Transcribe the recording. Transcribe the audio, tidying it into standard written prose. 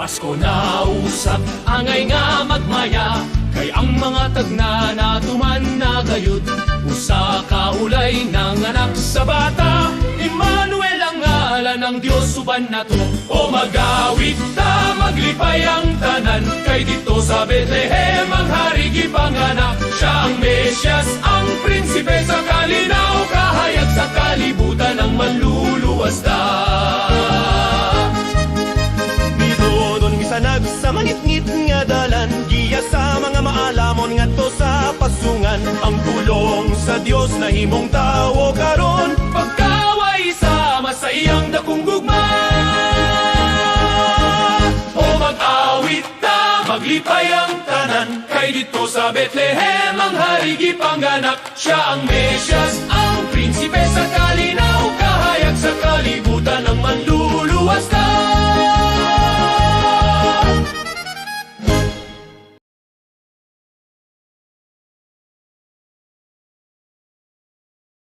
Pasko na usab, angay nga magmaya, kay ang mga tagna natuman na gayud. Usa ka ulay nanganak sa bata, Emmanuel ang ngalan ng Dios uban nato. O mag-awit ta, maglipay ang tanan, kay didto sa Bethlehem ang hari gipanganak. Siya ang Mesyas, ang prinsipe sa kalinaw, kahayag sa kalibutan ang manluluwas ta. Mitudon misanag sa mangitngit nga dalan, giya sa mga maalamon ngadto sa pasungan. Ang pulong sa Dios nahimong tawo karon. Pagkaway sama sa iyang dakong gugma. O mag-awit ta, maglipay ang tanan, kay didto sa Bethlehem ang hari gipanganak. Siya ang Mesyas, ang